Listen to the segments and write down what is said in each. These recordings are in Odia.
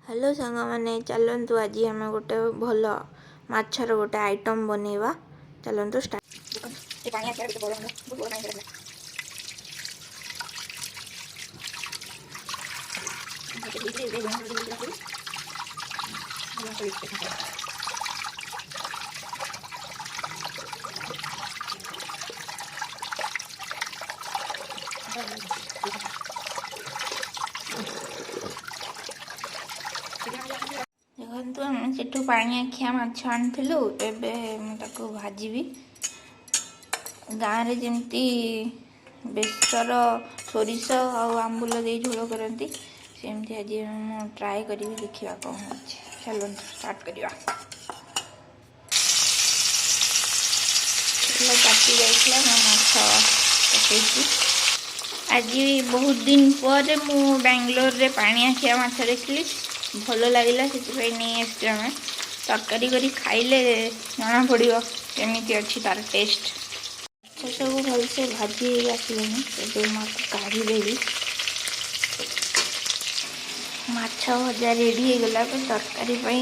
ହ୍ୟାଲୋ ସାଙ୍ଗମାନେ, ଚାଲନ୍ତୁ ଆଜି ଆମେ ଗୋଟେ ଭଲ ମାଛର ଗୋଟେ ଆଇଟମ୍ ବନେଇବା। ଚାଲନ୍ତୁ ଷ୍ଟାର୍ଟ। ଦେଖନ୍ତୁ, ଏ ପାଣି ଆସିବାର କେତେ ବଡ଼, ବହୁତ ବଡ଼ ପାଣି ଥିଲା। ଏବେ ଲୁଣ ହଳଦୀ ଦେଇକି ରଖିବି। ଭଲ ମାଛ ହେଇଛି, ଦେଖନ୍ତୁ। ଦେଖନ୍ତୁ, ଆମେ ସେଠୁ ପାଣିଆଖିଆ ମାଛ ଆଣିଥିଲୁ। ଏବେ ମୁଁ ତାକୁ ଭାଜିବି। ଗାଁରେ ଯେମିତି ବେସର, ସୋରିଷ ଆଉ ଆମ୍ବୁଲ ଦେଇ ଝୋଳ କରନ୍ତି, ସେମିତି ଆଜି ମୁଁ ଟ୍ରାଏ କରିବି। ଦେଖିବା କ'ଣ ହେଉଛି। ଚାଲନ୍ତୁ ଷ୍ଟାର୍ଟ କରିବା। ତେଲ ତାତି ଯାଇଥିଲା, ମୁଁ ମାଛ ପକେଇଛି। ଆଜି ବହୁତ ଦିନ ପରେ ମୁଁ ବାଙ୍ଗାଲୋରରେ ପାଣିଆଖିଆ ମାଛ ଦେଖିଲି, ଭଲ ଲାଗିଲା, ସେଥିପାଇଁ ନେଇ ଆସିଛୁ ଆମେ। ତରକାରୀ କରି ଖାଇଲେ ଜଣାପଡ଼ିବ କେମିତି ଅଛି ତାର ଟେଷ୍ଟ। ମାଛ ସବୁ ଭଲସେ ଭାଜି ହେଇ ଆସିଲାଣି। ଏବେ ମୁଁ ଆକୁ କାଢ଼ିଦେବି। ମାଛ ଭଜା ରେଡ଼ି ହେଇଗଲା। ଏବେ ତରକାରୀ ପାଇଁ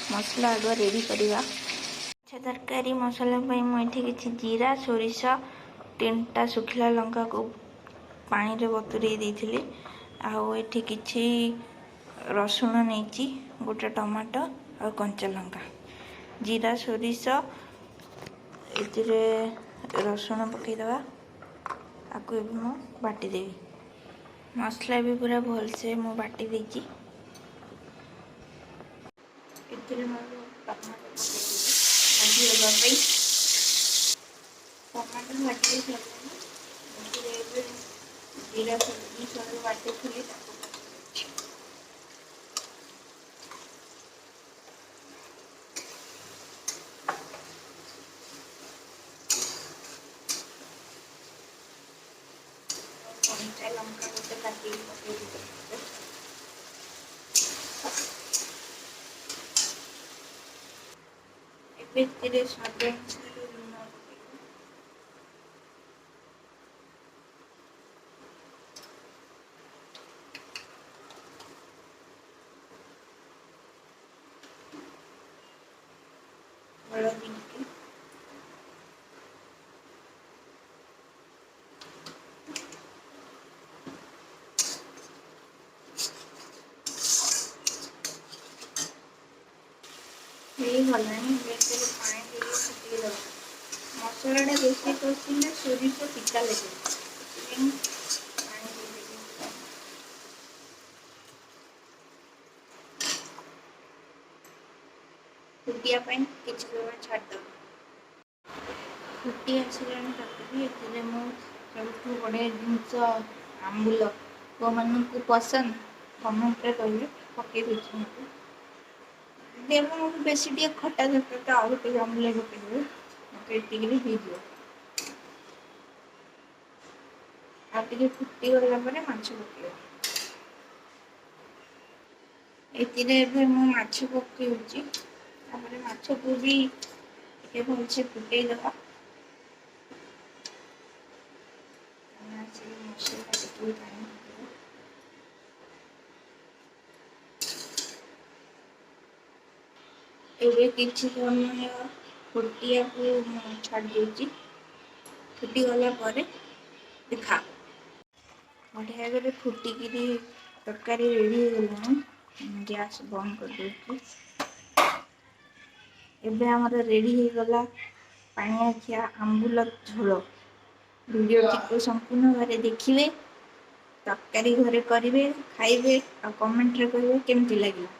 ମସଲା ଆଗ ରେଡ଼ି କରିବା। ମାଛ ତରକାରୀ ମସଲା ପାଇଁ ମୁଁ ଏଠି କିଛି ଜିରା, ସୋରିଷ, 3ଟା ଶୁଖିଲା ଲଙ୍କାକୁ ପାଣିରେ ବତୁରେଇ ଦେଇଥିଲି। ଆଉ ଏଠି କିଛି ରସୁଣ ନେଇଛି, ଗୋଟେ ଟମାଟୋ ଆଉ କଞ୍ଚା ଲଙ୍କା। ଜିରା, ସୋରିଷ, ଏଥିରେ ରସୁଣ ପକାଇଦେବା। ଆକୁ ଏବେ ମୁଁ ବାଟିଦେବି। ମସଲା ବି ପୁରା ଭଲସେ ମୁଁ ବାଟି ଦେଇଛି। ଏଥିରେ ମୁଁ ଟମାଟୋ ପକାଇଦେବି ଭାଜି ହେବା ପାଇଁ। ଟମାଟୋ ଭାଜି ସାରିଲାଣି। ଏଥିରେ ଏବେ ଜିରା, ସୋରିଷ ବାଟିଥିଲି, ତାକୁ ପକାଇଦେଉଛି। କଞ୍ଚା ଲଙ୍କା ଗୋଟେ କାଟିକି ପକେଇ ଦେଇଛି। ଏବେ ଏଥିରେ ସ୍ୱାଦ ଅନୁସାରେ ଲୁଣ ପକେଇବି। ହଳଦୀ ଟିକେ। ହେଇଗଲାଣି। ଏବେ ଏଥିରେ ପାଣି ଦେଇକି ଫୁଟେଇ ଦେବା। ମସଲାଟା ବେଶୀ କଷିଲେ ସୋରିଷ ପିତା ଲାଗିବ, ସେଥିପାଇଁ ପାଣି ଦେଇଦେବି। ଫୁଟିବା ପାଇଁ କିଛି ସମୟ ଛାଡ଼ିଦେବା। ଫୁଟି ଆସିଲାଣି ତରକାରୀ। ଏଥିରେ ମୁଁ ସବୁଠୁ ବଢ଼ିଆ ଜିନିଷ ଆମ୍ବୁଲ, ପୁଅମାନଙ୍କୁ ପସନ୍ଦ, କମେଣ୍ଟରେ କହିବେ, ପକେଇ ଦେଉଛି। ମୋତେ ଯଦି ଆପଣଙ୍କୁ ବେଶୀ ଟିକେ ଖଟା ଦରକାର, ତ ଆଉ ଟିକେ ଆମ୍ବୁଲ ପକେଇଦେବେ। ମୋତେ ଏତିକିରେ ହେଇଯିବ। ଆଉ ଟିକେ ଫୁଟିଗଲା ପରେ ମାଛ ପକେଇବା। ଏଥିରେ ଏବେ ମୁଁ ମାଛ ପକେଉଛି। ତାପରେ ମାଛକୁ ବି ଟିକେ ଭଲସେ ଫୁଟେଇ ଦେବା। ମସଲା ଟିକେ ପାଣି ପକେଇବା। ଏବେ କିଛି ସମୟ ଫୁଟିବାକୁ ମୁଁ ଛାଡ଼ି ଦେଉଛି। ଫୁଟିଗଲା ପରେ ଦେଖା। ବଢ଼ିଆ କରି ଫୁଟିକିରି ତରକାରୀ ରେଡ଼ି ହେଇଗଲାଣି। ଗ୍ୟାସ୍ ବନ୍ଦ କରିଦେଉଛି। ଏବେ ଆମର ରେଡ଼ି ହେଇଗଲା ପାଣିଆଖିଆ ଆମ୍ବୁଲ ଝୋଳ। ଭିଡ଼ିଓଟିକୁ ସମ୍ପୂର୍ଣ୍ଣ ଭାବରେ ଦେଖିବେ, ତରକାରୀ ଘରେ କରିବେ, ଖାଇବେ ଆଉ କମେଣ୍ଟରେ କହିବେ କେମିତି ଲାଗିଲା।